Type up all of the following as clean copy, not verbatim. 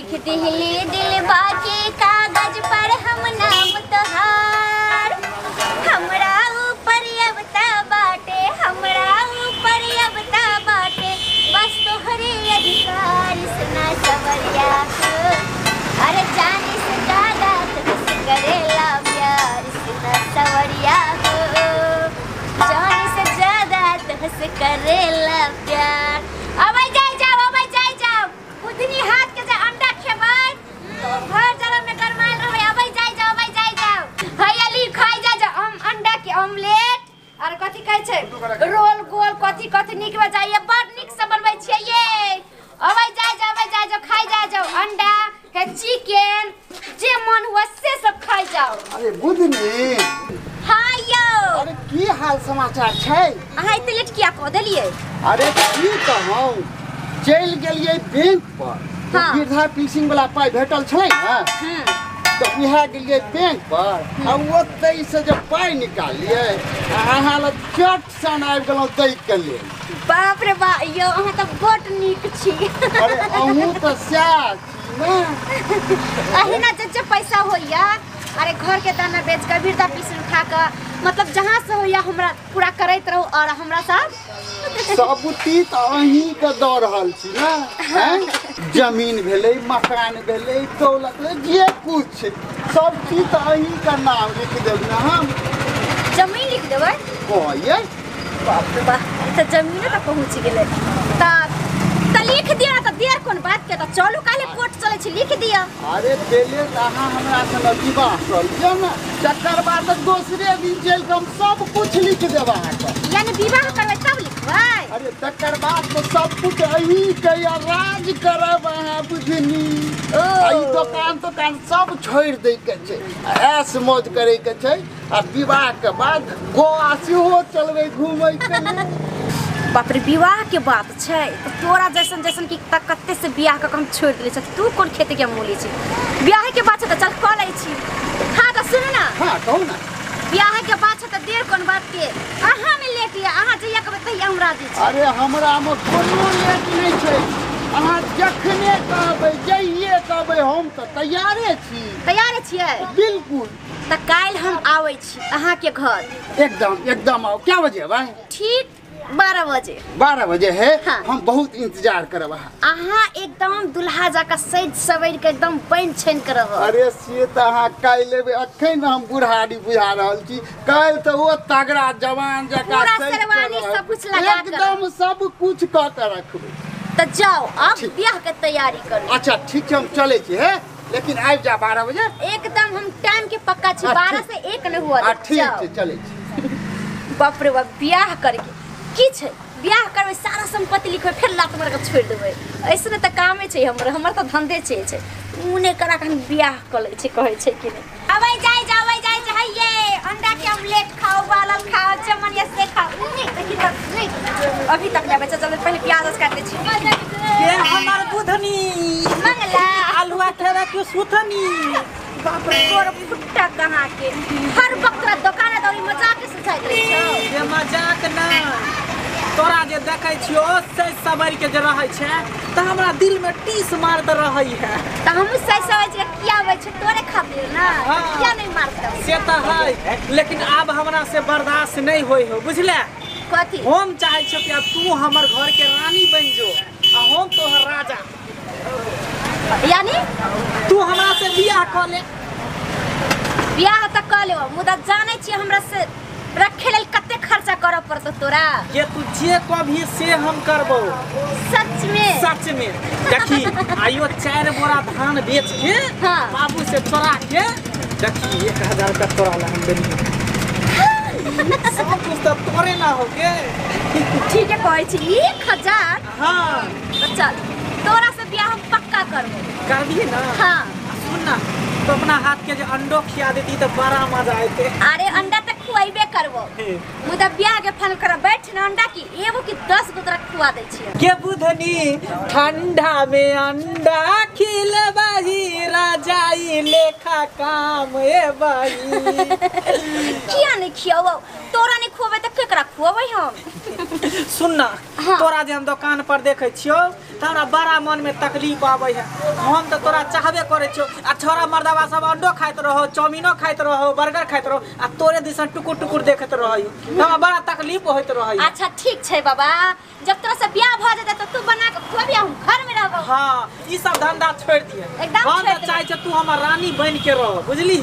लिख दिहली दिल बाकी कागज पर हम नाम तोहार। हमरा ऊपर अब ता बाटे, हमरा ऊपर अब ता बाटे, बस तोहरे अधिकार। सुना सवरिया हो, अरे जाने से ज्यादा तुझसे करेला प्यार। सुना सवरिया हो, जाने से ज्यादा तुझसे करेला प्यार। अब जाए जाओ, अब जाए जाओ, बुधनी हाथ के जे अंडा खेबै तो भर जरा में गरमायल रहबै। अब जाए जाओ, अब जाए जाओ, हैया ली खाइ जा जाओ। हम अंडा के ऑमलेट और कथि कहै छै रोल गोल कथि कथि नीक बजाइए, बड़ नीक से बनबै छियै ये। अब जाए जाओ, अब जाए जाओ, खाइ जा जाओ अंडा के चिकन जे मन हुआ से सब खाइ जाओ। अरे बुधनी। हां यौ। अरे की हाल समाचार छै? अहाँ एते लेट किया कह देलियै? अरे की कहौ, चलि गेलियै बैंक पर। हाँ। वृद्धा पेंशन वाला पाइ भेटल छलै ने, तऽ उएह गेलियै बैंक पर आ ओतै से जे पाइ निकाललियै आ अहाँ लग चट सन आबि गेलहुँ दै के लेल। बाप रे बा यौ, अहाँ तऽ बड नीक छी। अरे अहूँ तऽ सएह छी ने। अहिना जे जे पैसा होइया, अरे घर के दाना बेच के वृद्धा पेंशन खा के, मतलब जहाँ से होइया हमरा पूरा करैत रहू। और हमरा साथ सबूती तऽ अहीं के दऽ रहल छी ने। हैं? जमीन भेलै, मकान भेलै, दौलत भेलै, जे कुछ छै सब चीज तऽ अहीं के नाम लिख देब ने हम। जमीन लिख देबै? कहलियै। बाप रे बा, तऽ जमीने तक पहुँच गेलै। तऽ लिख दिअ ने, तऽ देर कोन बात के, तऽ चलू काल्हि कोर्ट चलै छी, लिख दिअ। अरे पहिले तऽ अहाँ हमरा संगे विवाह कऽ लिअ ने, तकर बाद दोसरे दिन चलि कऽ हम सब कुछ लिख देब अहाँके। यानी विवाह करबै तब लिखबै? अरे तकर बाद तऽ सब कुछ अहीं के राज करब अहाँ बुझनी। ओ। आ ई दोकान तोकान सब छोड़ि दै के छै, ऐश मौज करै के छै, आ विवाह के बाद गोवा सेहो चलबै घूमै के लेल। बाप रे, विवाह के बात छै तऽ तोरा जैसन जैसन कि तक कते से बियाह कऽ के हम छोड़ि देले छी, तू कोन खेत के मूली छी? बियाह के बात छै तऽ चल कऽ लै छी। हाँ तऽ सुनू ना। हाँ कहू ना। बियाह के बात छै तऽ देर कोन बात के, अहाँ में लेट या अहाँ जहिया कहबै तहिया हम राजी छी। अरे हमरा में कोनो लेट नहि छै, अहाँ जखने कहबै जहिये कहबै हम तऽ तैयारे छी। तैयारे छियै? बिल्कुल। तऽ काल्हि हम आबै छी अहाँके घर। एकदम एकदम आउ। क्या बजे अबै? ठीक 12 बजे। 12 बजे है? हाँ। हम बहुत इंतजार करब अहाँ। अहाँ एकदम दुल्हा जाका सज सवरि के एकदम बनि छनि के रहब। अरे से तऽ अहाँ काल्हि एबै, अखन हम बुढ़ारी बुझा रहल छी, काल्हि तऽ ओ तगड़ा जवान जकाँ पूरा सजि के शेरवानी रहब। सब कुछ लगा के एकदम सब कुछ कऽ के रखबै। तऽ जाओ अब ठीक। बियाह के तैयारी करू। अच्छा ठीक छै, हम चलै छी हे, लेकिन आबि जा 12 बजे। एकदम हम टाइम के पक्का छी, हाँ, 12 ठीक। से 1 नहि हुआ। हाँ, ठीक छै, चलै छी। बाप रे बाप, बियाह करके की छै? बियाह करबै सारा संपत्ति लिखबै फेर लात मारि के छोड़ि देबै, ऐसने तऽ कामे छै हमर, हमर तऽ धंधे छै छै उने करा के हम बियाह कऽ लै छी, कहै छै कि नहि। अबै जाय जाओ, अबै जाय जाओ, हैये अंडा के ऑमलेट खाओ, बालल खाओ, चमनिया से खाओ। नहीं देखी तक नहीं, अभी तक नहीं आबै छै। चल पहिले प्याज काटि दै छी। के हमर बुधनी मंगला आलुआ खेबै के सुथनी। बाप रे तोर फुट्टा कहाँ के, हर वक्त तोरा दोकान दौड़ी मजाक से सुझाइत रहै छौ। जे मजाक ना, तोरा जे देखै छियो से सबर के जे रहै छै तऽ हमरा दिल में टीस मारत रहै है। तऽ हमहूँ सही समझ के किया आबै छै तोरे खातिर ना, हाँ। किया नहीं मारतौ? से तऽ है, लेकिन आब हमरा से बर्दाश्त नहीं होय हो, बुझले? कथी? हम चाहै छियो कि आब तू हमर घर के रानी बन जो आ हम तोहर राजा। यानी तू हमरा से बियाह कऽ ले। बियाह तऽ कऽ लेबो, मुदा जानै छियै हमरा से रखे लेल कते खर्चा करऽ पड़तौ तोरा। ये तू जे कभी से हम करबो। सच में? सच में। देखी आइयो 4 बोरा धान बेच के हाँ। बाबू से चोरा के देखी 1000 रुपया तोरा ला हम देलियै। सब कुछ तो तोरे ना हो के। ठीक है कहै छी 1000। हाँ। तऽ चल तोरा से बियाह हम पक्का करबो। करबिही ना? हाँ। सुन ना, तो अपना हाथ के जो अंडो खिया देती तो बड़ा मजा आते। अरे अंडा तो खुआबे करबो, मुदा बियाह के फाइनल करब बैठ ना, अंडा की एगो की 10 गो तोरा खुआ दै छियै। के बुधनी ठंडा में अंडा खिलबही राजाई लेखा काम ए बाई। किया नहीं खियाओ? तोरा नहीं खुआबै तऽ केकरा खुआबै हम? सुन ना, हाँ। तोरा जे हम दुकान पर देखै छियौ त हमरा बड़ा मन में तकलीफ आबै है। हम त तोरा चाहबे करै छियो आ छोरा मर्दावा सब अंडो खाइत रहो, चाउमीनो खाइत रहो, बर्गर खाइत रहो आ तोरे दिसन टुकुर टुकुर देखैत रहै, हमरा बड़ा तकलीफ होइत रहै। अच्छा ठीक छै बाबा, जब तोरा से बियाह भ जेतै त तू बना के खुआबी, हम घर में रहबो। हां ई सब धंधा छोड़ दिए, हम त चाहै छ तू हमर रानी बन के रह, बुझली?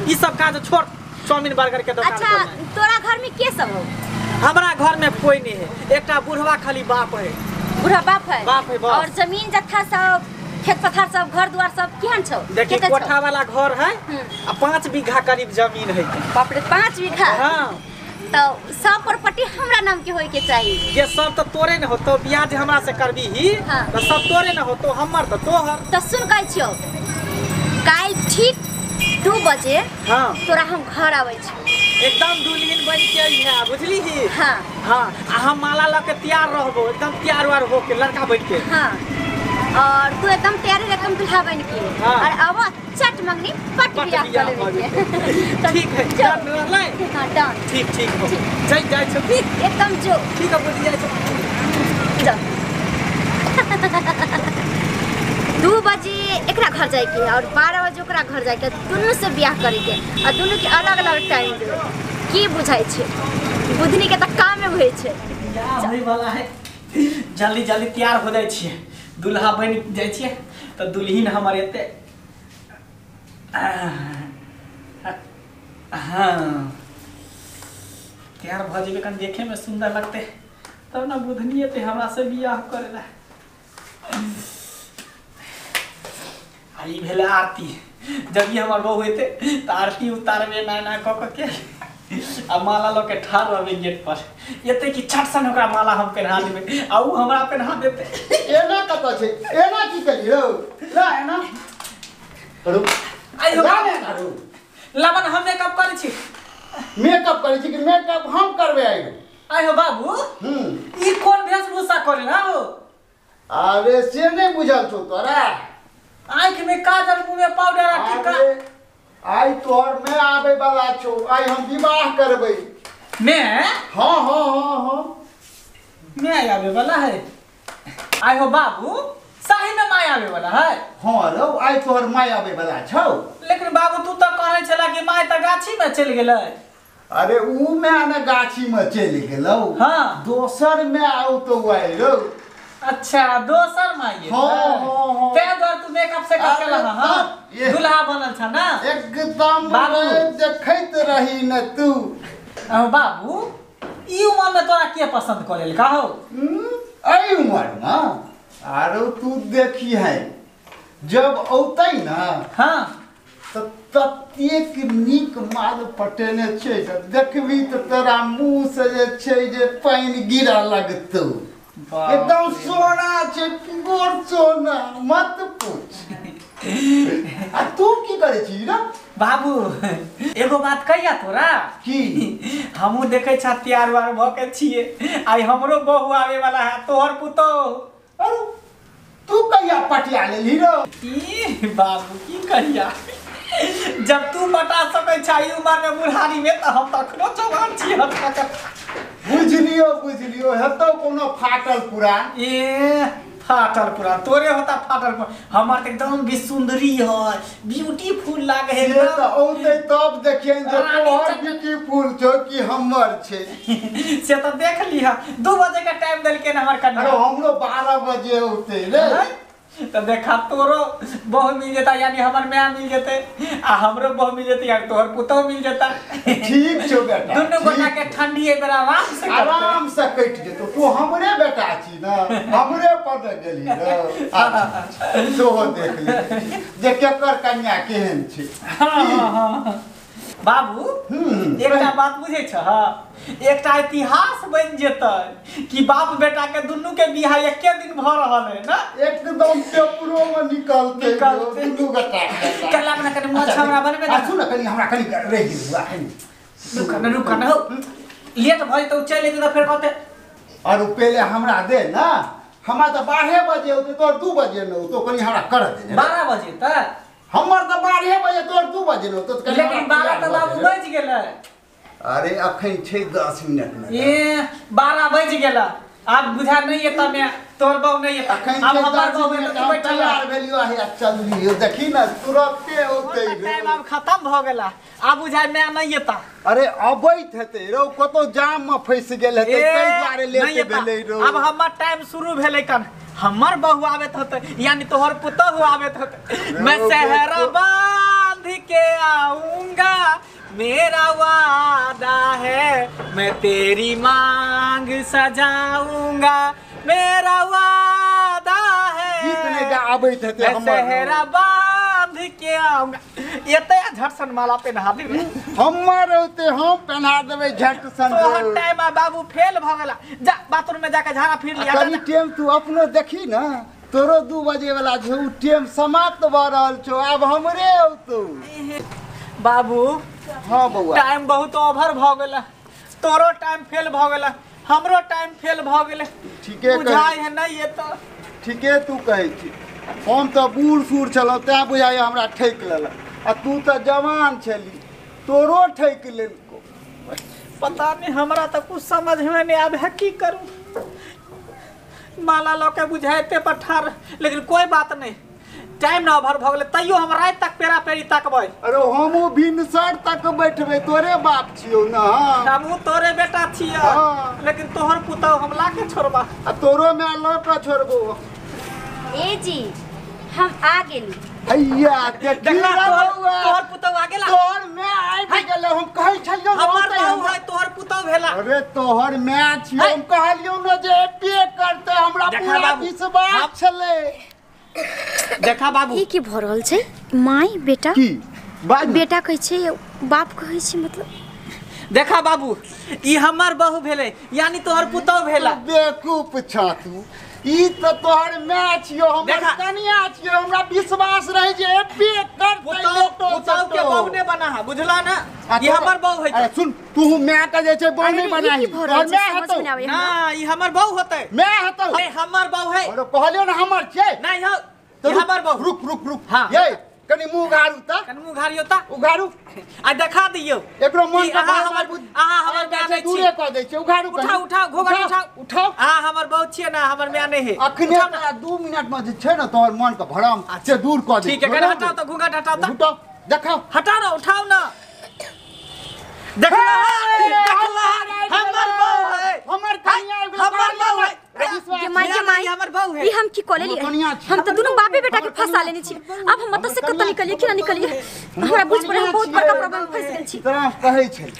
ई सब काज छोड़, चाउमीन बर्गर के दुकान। अच्छा तोरा घर में के सब हो? हमरा घर में कोई नहीं है, एकटा बुढ़वा खाली बाप है। बुढ़ा बाप है? बाप है बस। और जमीन जत्था सब, खेत पथार सब, घर द्वार सब केहन छौ? देखी कोठा वाला घर है आ 5 बीघा करीब जमीन है। बाप रे 5 बीघा? हां। तो सब प्रॉपर्टी हमरा नाम के होय के चाहिए। ये सब तो तोरे न होतो, बियाह जे हमरा से करबी ही हाँ। तो सब तोरे न होतो, हमर तो तोहर। तो सुन कहै छियौ, काल्हि ठीक 2 बजे हां तोरा हम घर आबै छी, एकदम दुल्हन बन के अइहे, बुझली ही? हां हां आ हम माला ल के तैयार रहबो, एकदम तैयार वार हो के लड़का बन के। हां और तू एकदम तैयारी एकदम दुल्हा बन के। हाँ। और अब चट मंगनी पट बियाह कर लेबे। ठीक है डन रहलै? हां डन। ठीक ठीक हो जाय जाय छौ एकदम जो। ठीक है बुझ जाय छौ। जा 2 बजे एकरा घर जाए के और 12 बजे ओकरा घर जाए के, दुनू से बियाह करे के आ दुनू के अलग अलग टाइम देबै। की बुझाइ छै बुधनी के त कामे होइ छै। बियाह होय वाला है, जल्दी जल्दी तैयार हो जाइ छियै, दुल्हा बनि जाइ छियै त दुल्हिन हमर एते। हाँ तैयार भ जेबै, कनि देखे में सुंदर लगतै तब न बुधनी एते हमरा से बियाह करे ला। आ ई भेलै आरती, जब ई हमर बहू एते त आरती उतारबे ना ना क क के आ माला ल के ठाढ़ रहबै गेट पर, एते कि छट सन ओकरा माला हम पहिना देबै आ उ हमरा पहिना देतै। एना कतऽ छै? एना की करी रौ? ला एना करू। आइ हो ला ने करू। लबन हम मेकअप करै छी। मेकअप करै छी कि मेकअप हम करबै? आइ आइ हो बाबू, ई कोन वेशभूषा करै ना हो? अरे से नै बुझल छौ तोरा? आँख में काजल, मुँह में पाउडर आ टीका। आई तोहर में आबै वाला छौ, आई हम विवाह करबै। मैं? हाँ हाँ हाँ हाँ मैं आवे वाला है। आई हो बाबू सही में माय आवे वाला है? हाँ रौ, आई तोहर my आवे वाला छौ। लेकिन बाबू तू तो कहै छला कि my त गाछी में चलि गेलै। अरे ऊ my ने गाछी में चलि गेलौ। हाँ दोसर my औतौ आई रौ। अच्छा दोसर my? हाँ हाँ। ते द्वार तू मेकअप से कर केला? हां दुल्हा बनल छ ना एकदम बाबू, देखैत रही न तू। बाबू ई उम्र में तोरा के पसंद करेल का हो? एई उम्र में आरो तू देखी है जब औतै ना। हां त ततेक नीक माल पटेने छै त देखबी त तोरा मुँह से जे छै जे पानि गिरा लगतौ, एकदम सोना छै, प्योर सोना, मत पूछ। आ तू की करै छी रे? बाबू एगो बात कहिया तोरा? की? हमहूँ देखै छा तैयार वार भ के छियै, आइ हमरो बहू आवे वाला है, तोहर पुतोह। अरे तू कहिया पटिया लेली रो? ई बाबू की कहिया, जब तू पटा सकै छा ई उमर में बुढ़ारी में त हम तखनो जवान छी। बुझलियो बुझलियो, हेतौ कोनो फाटल पुरान। ए फाटल पुरान तोरे होता फाटल पुरान, हमर त एकदम भी सुंदरी है, ब्यूटीफुल लागे है। से त औतै तब देखियन जे तोहर ब्यूटीफुल छौ कि हमर छै। से त देख लिहा, 2 बजे के टाइम देलकै न हमर कन्या। अरे हमरो 12 बजे औतै रे। त देखा तोरो बहू मिल जेता यानी हमर my मिल जेतै, आ हमरो बहू मिल जेतै यानी तोहर पुतोह मिल जेता। ठीक छौ बेटा, दुनू गोटा के ठंडी एहि बेर आराम से आराम से कटि जेतौ। तू हमरे बेटा छी ना, हमरे पर गेली रे, सेहो देख ले जे केकर कन्या केहन छै। हाँ हाँ बाबू एकटा बात बुझै छह, एकटा इतिहास बनि जेतै कि बाप बेटा के दुनू के बियाह एके दिन भ रहल है ना, एकदम पेपरो में निकलते दुनू गोटा। कल्ला में कनि मोछ हमरा बनबे आ सुन कनि हमरा कनि रहि गेल कनि रुक न रुक न हो, लेट भ जेतौ चलि जेतौ फेर कहते। और पहले हमरा दे ना, हमरा त 12 बजे औतै तोर 2 बजे न औतौ, कनि हमरा कर दे। 12 बजे त हमर त 12 बजे तोर 2 बजे न औतौ, लेकिन 12 त बाबू बजि गेलै। अरे अखन छै 10 मिनट में। ए 12 बजि गेल, आब बुझा नहीं एता में तोहर बहू नहीं एता। अखन अब हमर बहू एता तू बैठल रह। तैयार भेलियो है चललियो देखी ना तुरंते औतै। टाइम अब खत्म भ गेला, आब बुझाय मैं नहीं एता। अरे अबैत हेतै रौ, कतौ जाम में फंसि गेल हेतै ताहि दुआरे लेट भेलै रौ। अब हमर टाइम शुरू भेलै कन, हमर बहू आबैत होतै यानी तोहर पुतहु आबैत होतै। मैं सहरा बांध के आऊंगा मेरा वादा है, मैं तेरी मांग सजाऊंगा मेरा वादा है। गीत नहि गाबैत हेतै हमर। सहरा बांध के आऊंगा एते झटसन माला पहना देबै। हमर औते हम पहना देबै झटसन। तोहर टाइम आ बाबू फेल भ गेला, जा बाथरूम में जाके झाड़ा फिर लिया। कनी टाइम तू अपनो देखी ना, तोरो 2 बजे वाला छौ उ टाइम समाप्त भ रहल छौ, आब हमरे औतौ बाबू। हां बौआ टाइम बहुत ओवर भ गेला, तोरो टाइम फेल भ गेला, हमरो टाइम फेल भ गेलै। ठीके बुझाय है नहीं ये तो ठीके तू कहै छी। हम तऽ बूढ़ सूढ़ छलहुँ तैं बुझाइए हमरा ठकि लेलक, आ तू तऽ जवान छली तोरो ठकि लेलको। पता नहीं हमरा तऽ कुछ समझ में नहीं आबे है की करूँ। माला लऽ के बुझाइते पर ठार, लेकिन कोई बात नहीं, टाइम ना ओवर भ गेलै तैयो हम राति तक पेरा पेरी तकबै। अरे हमहूँ भिनसर तक बैठबै, तोरे बाप छियौ ना। हमहूँ तोरे बेटा छियै लेकिन तोहर पुतहु हम ला के छोड़बा, आ तोरो माय लऽ के छोड़बो। ए जी हम आ गेली। हैया देखला तोहर पुतहु आ गेला, तोहर माय आबि गेलै। हम कहै छलियौ हमर बहू है तोहर पुतहु भेला। अरे तोहर माय छियौ, हम कहलियौ ने जे एबे करतै, हमरा पूरा विश्वास छलै। देखा बाबू ई की भ रहल छै, my बेटा की बात बेटा कहै छै बाप कहै छै, मतलब देखा बाबू ई हमर बहू भेलै यानी तोहर पुतहु भेला। बेवकूफ छ तू, ई त तोहर माय छियौ हमर कनिया छियौ, हमरा विश्वास रहै जे एबे करतै। पुतहु के बहू ने बना है बुझला ना, ई हमर बहू है। अरे सुन तू माय के जे छै बहू नै बनाही, तोहर माय हेतौ ना, ई हमर बहू होतै। माय हेतौ। अरे हमर बहू है। अरे कहलियौ ना हमर छियै। नहीं हो ई हमर बहू। रुक रुक रुक। हां ये कनी मुंह उघारू त, कनी मुंह उघारियो त उघारू आ देखा दियौ एकरो मन के हमर आहा हमर माय नै छी दूरे क दै छै। उघारू उठाओ उठाओ घोघट उठाओ उठाओ। आहा हमर बहू छियै ना, हमर माय नै है। अखने 2 मिनट में जे छै ना तोहर मन के भरम से दूर क दे। ठीक है कनी हटाओ त घोघट हटाओ त, उठाओ देखाओ, हटाओ ना उठाओ ना। देखला देखला हमर बहू है, हमर कनिया हमर बहू है। ये my ये my हमर बहू है। ई हम की कऽ लेलियै, हम तऽ दुनू बापे बेटा के फंसा लेने छी। अब हम मत से कतऽ निकलिए कि ना निकलिए, हमरा बुझ पड़े हम बहुत बड़का प्रॉब्लम में फंस गेल छी। तोरा कहै छै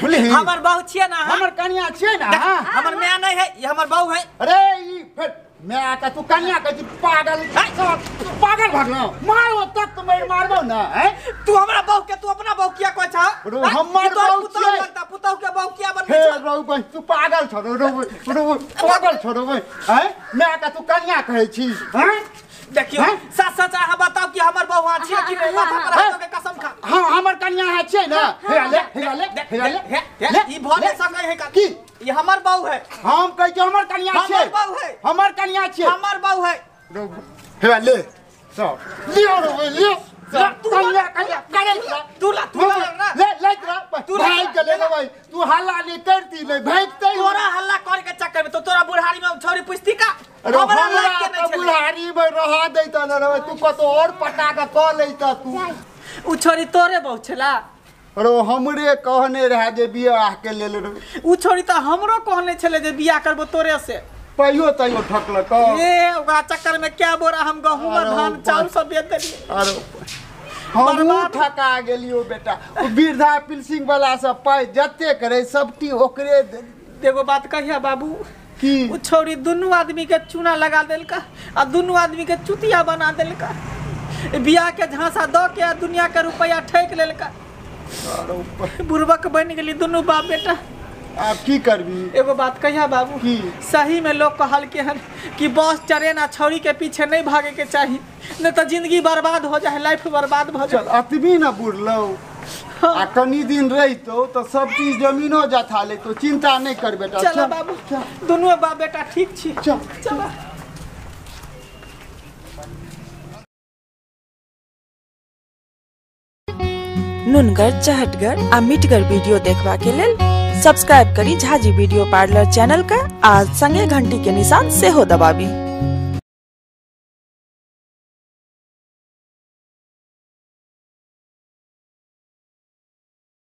बुझलिही हमर बहू छियै ना, हमर कनिया छियै ना, हमर माय नै है, ई हमर बहू है। अरे ई फेर माय के तू कनिया कहै छी पागल, तू पागल भगलौ मारो तक तो मार मारबौ ना। हैं तू हमरा बहू के तू अपना बहू किया कहै छह? हमर बहू छियै पुतहु के बहू किया बनबै छह? हे रौ बहिन तू पागल छौ रौ रौ पागल छौ रौ। हैं माय के तू कनिया कहै छी? हैं देखियो सच सच अहाँ बताउ कि हमर बहू अहाँ छियै कि नहि? माथा पर हाथ के कसम खा। हां हमर कनिया अहाँ छियै ना? हे ले हे ले हे ले ई भ नै सकै है की ई हमर बहू है। हम कहै छी हमर कनिया छियै, हमर बहू है, हमर कनिया छियै, हमर बहू है। हे ले सब लियो रो लियो तू कनिया कनिया करे तू ला तू ला ले ले तू भाग गेलै रे भाई, तू हल्ला नहीं करती नहीं भागते। तोरा हल्ला करे के चक्कर में तो तोरा बुढ़ारी में छौरी पुछती का? अरे हमरा लाग के नहीं छले बुढ़ारी में रहा देता न रे, तू कतो और पटा के क लेता तू। उ छोरी तोरे बहू छला? अरे हमरे कहने रहे जे बियाह के लेल रे। उ छोरी त हमरो कहने छले जे बियाह करबो तोरे से। पैयो तैयो ठकलक ए ओकरा चक्कर में क्या बोरा हम गहूम धान चाउर सब बेच देलियै। अरे हमहूँ ठका गेलियो बेटा, ओ वृद्धा पेंशन वाला सब पाइ जते करे सबटी ओकरे। एगो बात कहिया बाबू की उ छौरी दुनू आदमी के चूना लगा देलका आ दुनू आदमी के चुतिया बना देलका, बियाह के झांसा द के आ दुनिया के रुपया ठकि लेलका। बुड़बक बनि गेली दुनू बाप बेटा। आब की करबी? एगो बात कहिया बाबू की सही में लोग कहल के हन कि बस ट्रेन आ छौरी के पीछे नहीं भागे के चाही, नहीं तो जिंदगी बर्बाद हो जाए, लाइफ बर्बाद हो जाए। चल अतबी न बुड़लौ आ कनी दिन रहितो तो सब चीज जमीनो जथा लेतो, चिंता नहीं कर बेटा। चल बाबू दुनू बाप बेटा ठीक छी। चल चल। नुनगर चहटगर आ मिठगर वीडियो देखबा के लेल सब्सक्राइब करी झाजी वीडियो पार्लर चैनल के आ संगे घंटी के निशान सेहो दबाबी।